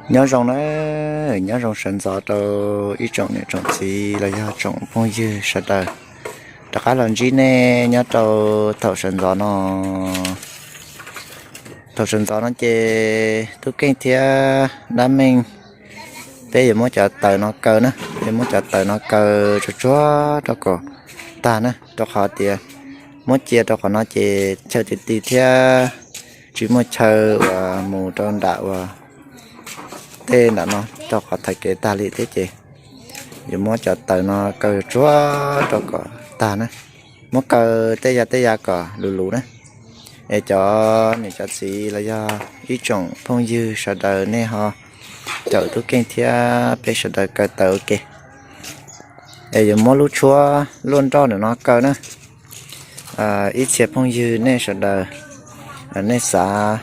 Nyob zoo na, nyob zoo sawv ntxov rau ib tsoom niam tsoom txiv los yog tsoom phooj ywg sawv daws. Rov qab los ntsib nej nyob rau thaum sawv ntxov no. Thaum sawv ntxov no ces Tub Keej thiab Dab Meej peb yuav muab cov taws no kaw na, peb yuav muab cov taws no kaw tsuag tsuag rau kom tag na, rau qhov tias muab cia rau qhov no ces chaw ti ti thiab tsis muaj chaw uas mus rau nram uas tej nram no, rau qhov thaiv kev tag li thiab ces yuav muab cov taws no kaw tsuag rau kom tag na, muab kaw tej ya tej ya kom luv luv na. Es cov niam cov txiv los yog ib tsoom phooj ywg sawv daws nej ho caum Tub Keej thiab peb sawv daws kaw taws ua ke. Es yuav muab lub tshuab luaj nroj ntawm no kaw na. Ib txhia phooj ywg nej sawv daws, nej xav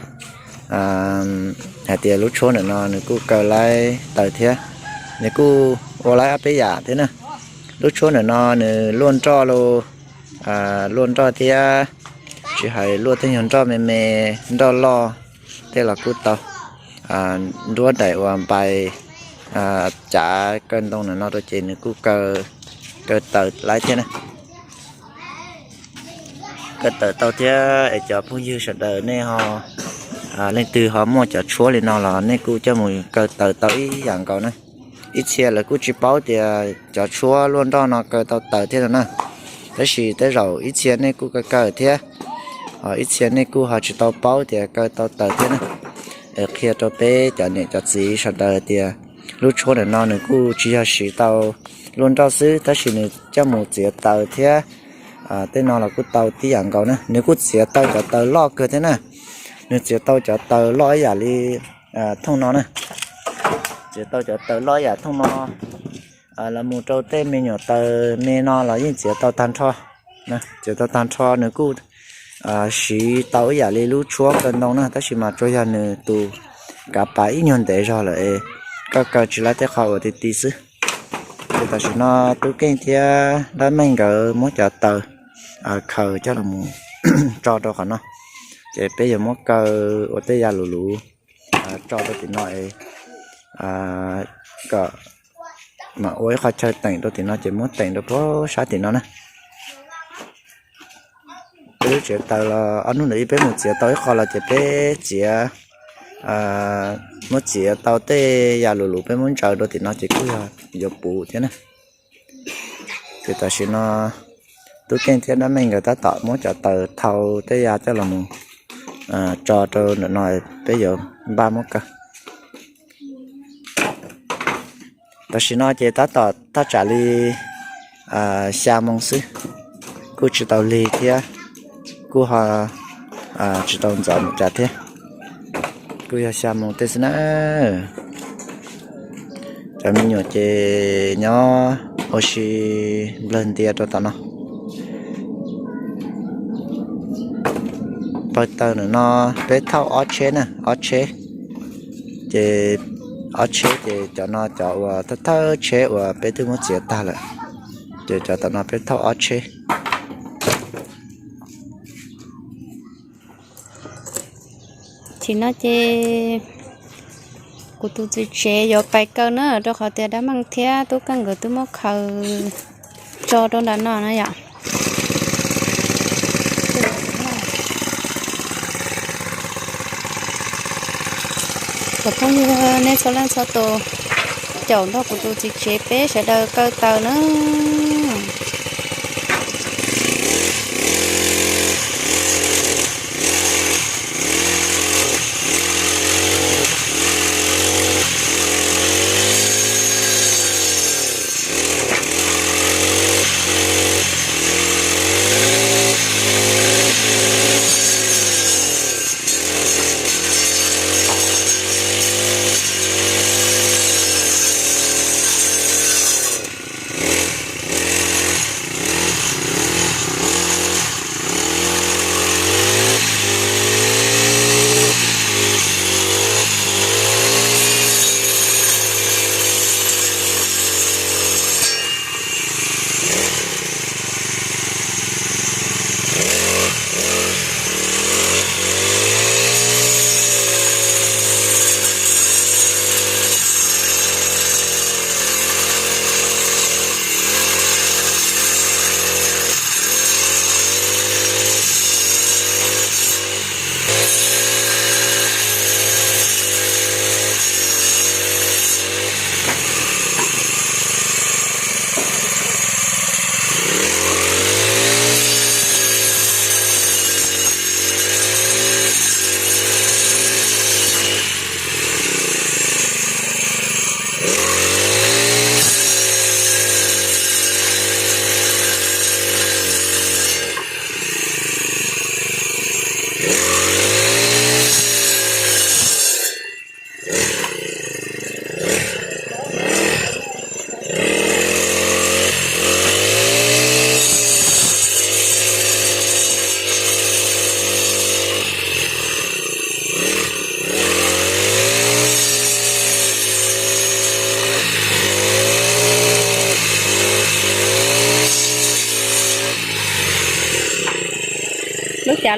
hais tias lub tshuab ntawm no nws kuj kaw laib taws thiab, nws kuj ua laib ob peb yam thiab na. Lub tshuab ntawm no nws luaj nroj lu, luaj nroj thiab, tsis hais luaj tej nyuag nroj me me, nroj loj tej los kuj tau. Nruab daim uas npais cav kaw ntoo ntawm no rau ces nws kuj kaw, kaw taws laib thiab na. Kaw taws tau thiab es cov phooj ywg sawv daws nej ho, leej twg ho muaj cov tshuab li no los nej kuj coj mus kaw taws tau ib yam nkaus na. Ib txhia lawv kuj tsis paub tias cov tshuab luaj nroj no kaw tau taws thiab no na. Tab sis tej zaum ib txhia nej kuj kaw kaw thiab, ho ib txhia nej kuj ho tsis tau paub tias kaw tau taws thiab na. Es qhia rau peb cov niam cov txiv sawv daws tias lub tshuab ntawm no nws kuj tsis yog siv tau luaj nroj xwb, tab sis nws coj mus txiav taws thiab tej no los kuj tau tib yam nkaus na. Nws kuj txiav tau cov taws loj kawg thiab na. Nws txiav tau cov taws loj ib yam li thooj no na. Txiav tau cov taws loj ib yam thooj no los mus rau tej me nyuam taws me no los yeej txiav tau tag nrho. Txiav tau tag nrho nws kuj siv tau ib yam li lub tshuab kaw ntoo na, tab sis mas tsuas yog nws tus kav pas ib nyuag ntev zog lawm es koj kaw tsis laib tej qho uas ti ti xwb. Ces tam sim no Tub Keej thiab Dab Meej nkawd muab cov taws khaws coj los tso rau qhov no, ces peb yuav muab kaw ua tej ya luv luv tso rau tim no es kom mam ua ib qho chaw teem rau tim no ces muab teem rau puag sab tim no na. Peb lub tsev taws los ob hnub ntawd peb mus txiav tau ib qho los ces peb txiav, muab txiav tau tej ya luv luv peb muab ntsaws rau tim no ces kuj yog yuav puv thiab na. Ces tam sim no Tub Keej thiab Dab Meej nkawd tab tom muab cov taws thau tej ya coj los mus tso rau ntawm no, peb yuav npaj muab kaw. Tam sim no ces tab tom thaj tsam li xya moo xwb, kuj tsis tau lig thiab, kuj ho tsis tau ntxov mus cas thiab, kuj yog xya moo tej xwb na. Cov me nyuam ces nyob ua si nplawg ntia rau tom no. Pawg taws ntawm no peb thauj ob tsheb na, ob tsheb. Ces ob tsheb ces cov no cov uas thawj thawj tsheb uas peb twb muab txiav tag lawm, ces cov tom no peb thauj ob tsheb. Tam sim no ces kuv tus txiv tsev yuav pais kaw na, rau qhov tias Dab Meej thiab Tub Keej nkawd twb muab khaws tso rau nram no na yom. Cov phooj ywg nej txhua leej txhua tus caum nrog kuv tus txiv tsev peb sawv daws kaw taws na.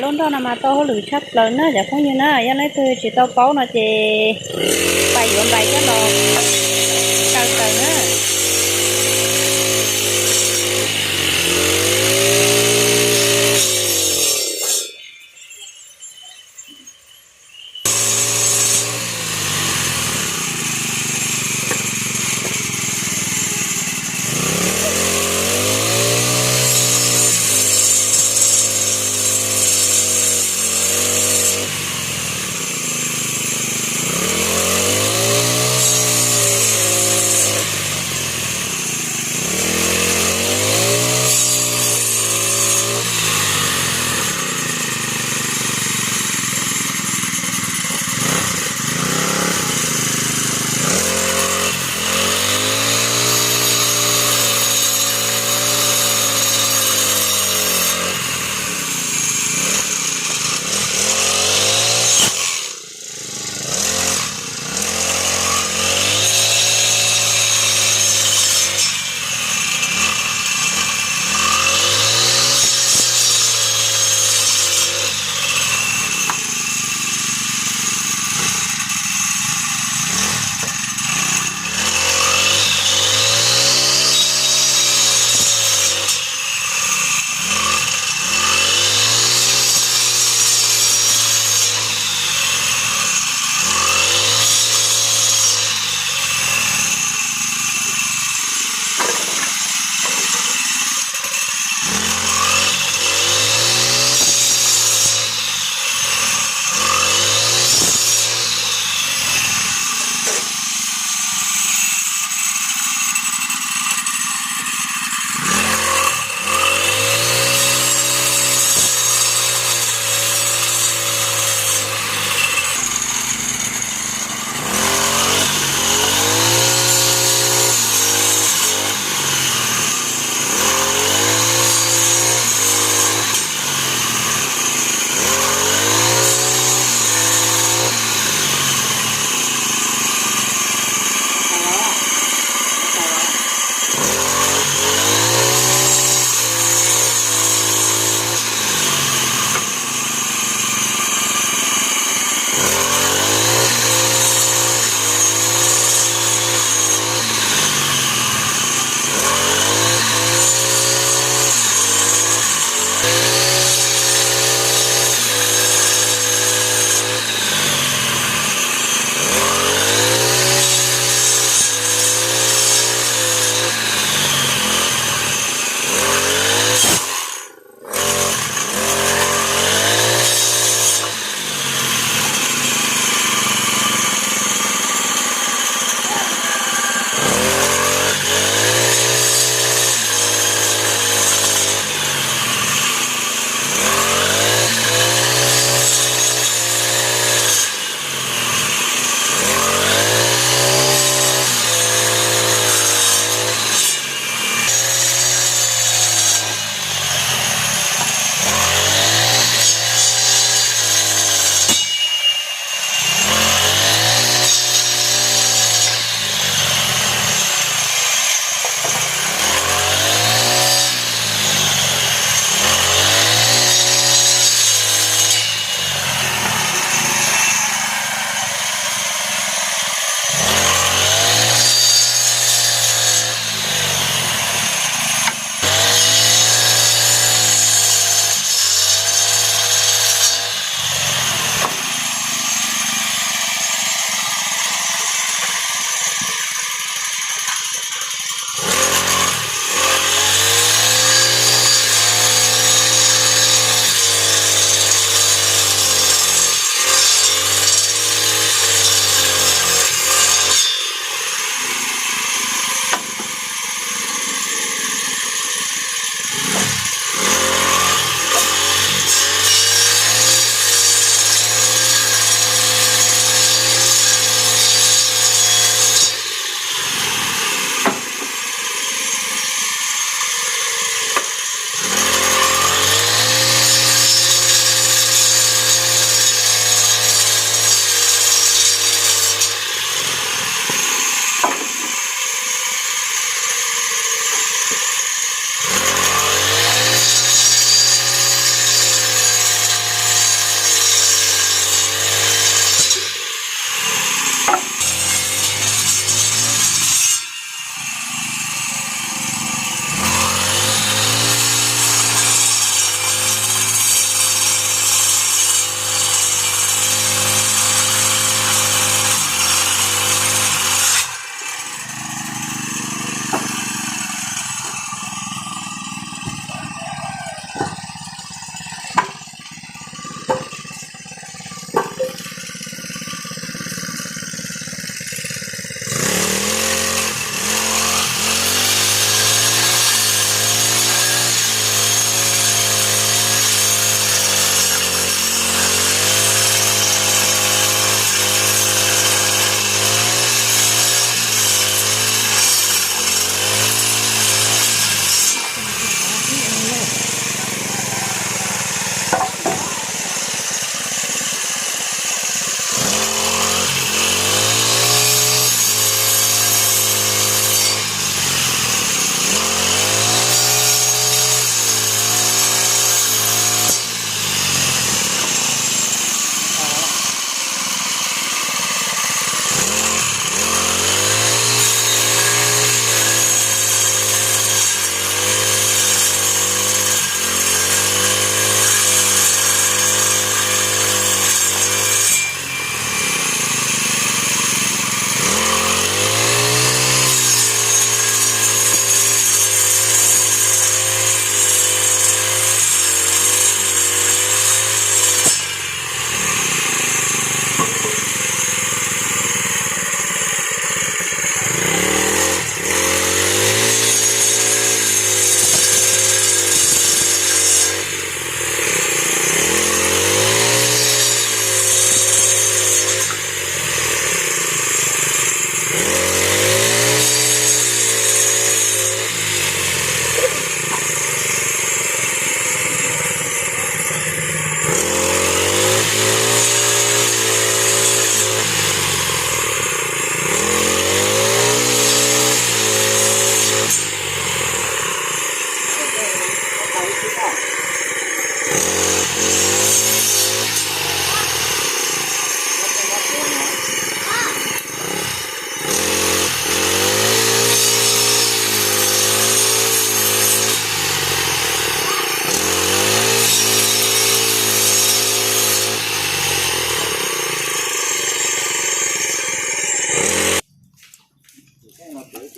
Lub nroj no mas tau hauj lwm tshaj plaws na cov phooj ywg na, yog leej twg tsis tau paub no ces pais yuav npais coj los kaw taws na.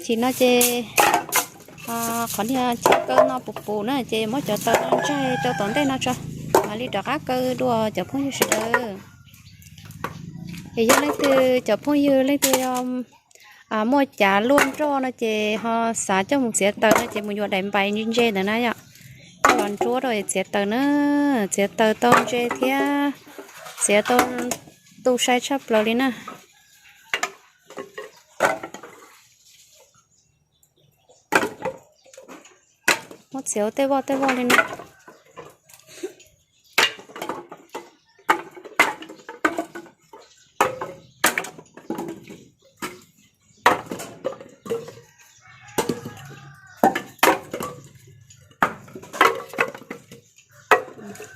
Tam sim no ces qhov niag tsheb kaw no puv puv na ces muab cov taws no ntsaig rau tom ntej no tso, mam li rov qab kaw dua cov phooj ywg sawv daws. Es yog leej twg cov phooj ywg leej twg muaj cav luaj nroj no ces ho xav coj mus txiav taws no ces mus yuav daim npais ntse ntse ntawd na yom, coj los ntsuab rau es txiav taws na, txiav taws tau ntse thiab txiav tau tu sai tshaj plaws li na. Muab txiav ua tej voj tej voj li no.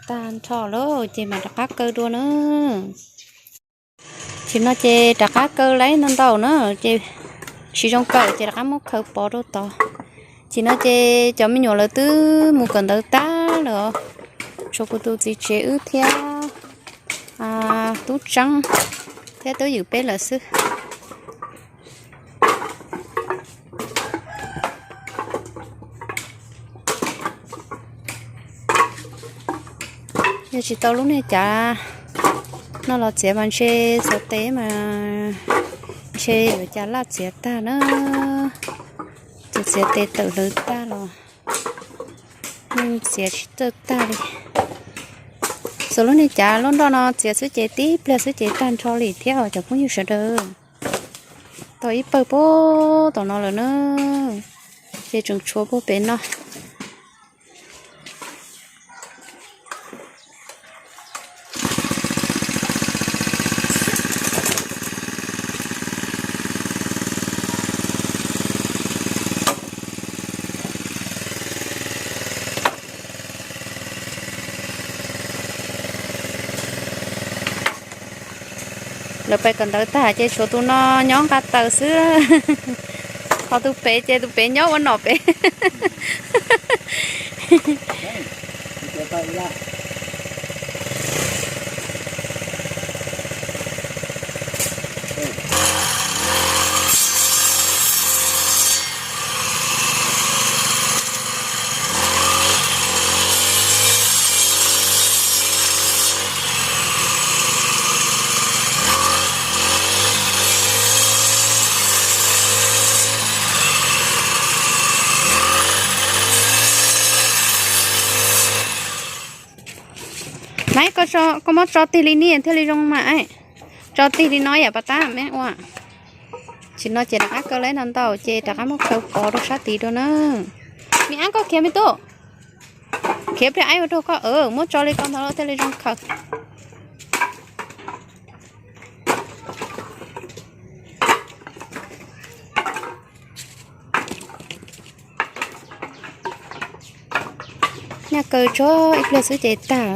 Tag nrho lawm ces mam rov qab kaw dua na. Tam sim no ces rov qab kaw lawm ntau ntau na, ces tsis zoo kaw ces rov qab muab khaws pov rau tod. Tam sim no ces cov me nyuam lawv twb mus kawm ntawv tag lawm, tshuav kuv tus txiv tsev wb thiab tub tseeb thiab tub ywm peb lawm xwb. Yog tsis tau lub niag cav no los txiav mas ntshe txhuav tes mas ntshe yuav cas laj txiav tag na. Txawm txiav tes tawm hlwv tag los yeej txiav tsis txawj tag li. Txhuav lub niag cav lub nroj no txiav xwb ces tib pliag xwb ces tag nrho li thiab cov phooj ywg sawv daws. Tau ib pawg puag tom no lawm na, ces tseem tshuav puag pem no. Lawv pais kawm ntawv tag ces tshuav tus no nyob nqa taws xwb. Ho tus pem ces tus pem nyob ua nom pem. Nab, koj muab tso tig li ni thiaj li zoo mas. Tso tig li no yam pas tab me ua. Tam sim no ces rov qab kaw lawm ntau ntau ces rov qab muab khaws pov rau sab tid dua na. Me ab, koj khiav me tub. Khiav pliag aib ua rau koj, muab tso li ko ntawd thiaj li zoo khaws. Nyaj kaw tsuag ib pliag xwb ces tag.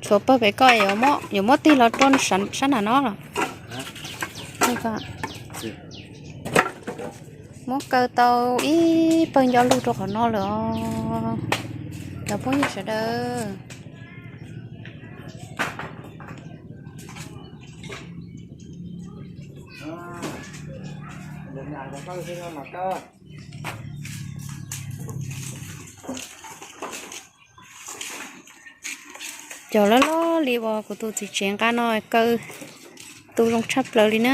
Tshuav pawg pem koj yuav muab tig los rau sab nram no los. Muab kaw tau ib pawg nco lug rau qhov no lawm os, cov phooj ywg sawv daws. Cov loj loj li uas kuv tus txiv tsev nqa no kaw tu zoo tshaj plaws li na.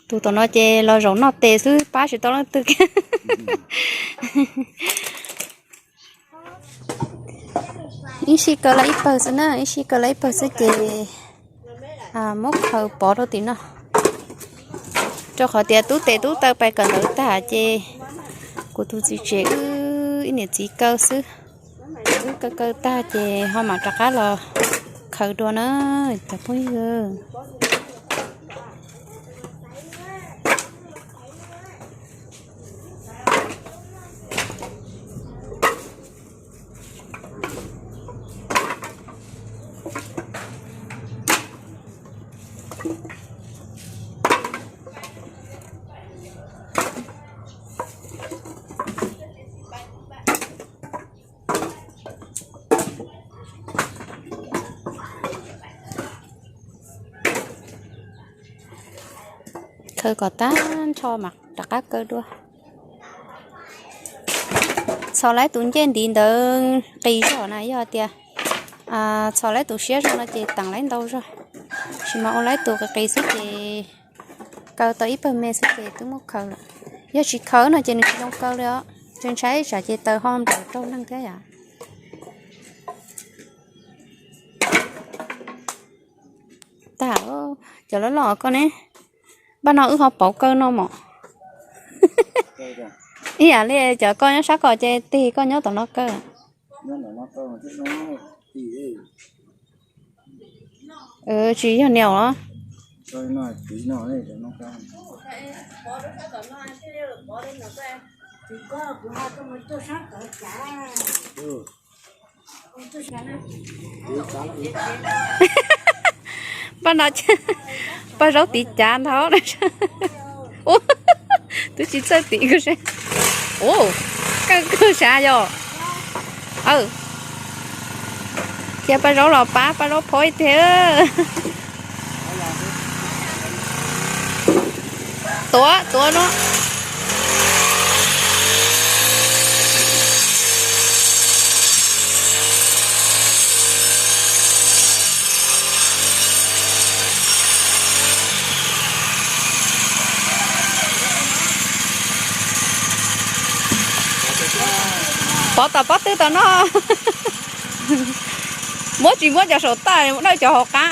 Tus tom no ces los zaum noj tes xwb pab tsis tau leej twg. Ib sij kaw lawm ib pawg xwb na, ib sij kaw lawm ib pawg xwb ces muab khaws pov rau tim no. Rau qhov tias tub tes tub taw pais kawm ntawv tag ces kuv tus txiv tsev wb ib niam txiv kaw xwb. Wb kaw kaw tag ces ho mam rov qab los khaws dua na cov phooj ywg. Kaw kom tag nrho mas rov qab kaw dua. Txhos lawv tus ncej ntiv ntawd qis zog na, yog tias txhos lawv tus siab zog no ces teem lawv ntau zog, tab sis mas ua lawv tus qis qis xwb ces kaw tau ib pawg me xwb ces twb muab khaws lawm. Yog tsis khaws no ces nws tsis zoo kaw li os, ces ntshai tsam ces taws ho nplawm raug neeg thiab yom. Tag, cov loj loj koj ne, npaj no wb ho pauv kaw no mos. Ib yam li cov koj nyob sab ko ces tig koj nyob tom no kaw. Tsis yog niam os. Paj no, paj zaub tiv cav ntau. Twb tsis txawj tiv kuv seb. Ua, kawg kawg sav yog. Aw, cia paj zaub los pab paj zaub phob ib teg. Tuav tuav no. Pov tom pob tw tom no. Muab tsis muab cov saum toj, dawj cov hauv qab.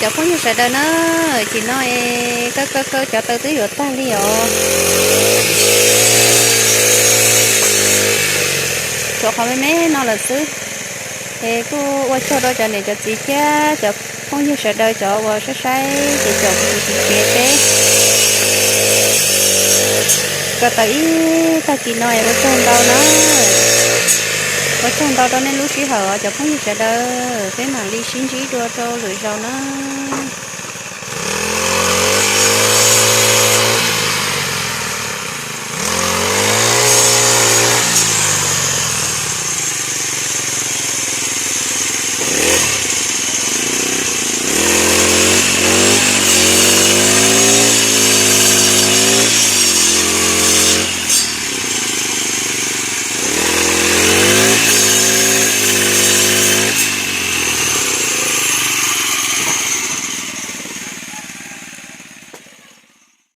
Cov phooj ywg sawv daws na, tam sim no es kaw kaw kaw cov taws twb yuav tag li os. Tshuav qhov me me no lawm xwb. Es kuj ua tsaug rau cov niam cov txiv thiab cov phooj ywg sawv daws cov uas saib saib ces caum kuv tus txiv tsev peb kaw taws ib tag kis no es ua tsaug ntau na. Ua tsaug ntau rau nej lub sij hawm os cov phooj ywg sawv daws, peb mam li sib ntsib dua rau lwm zaus na.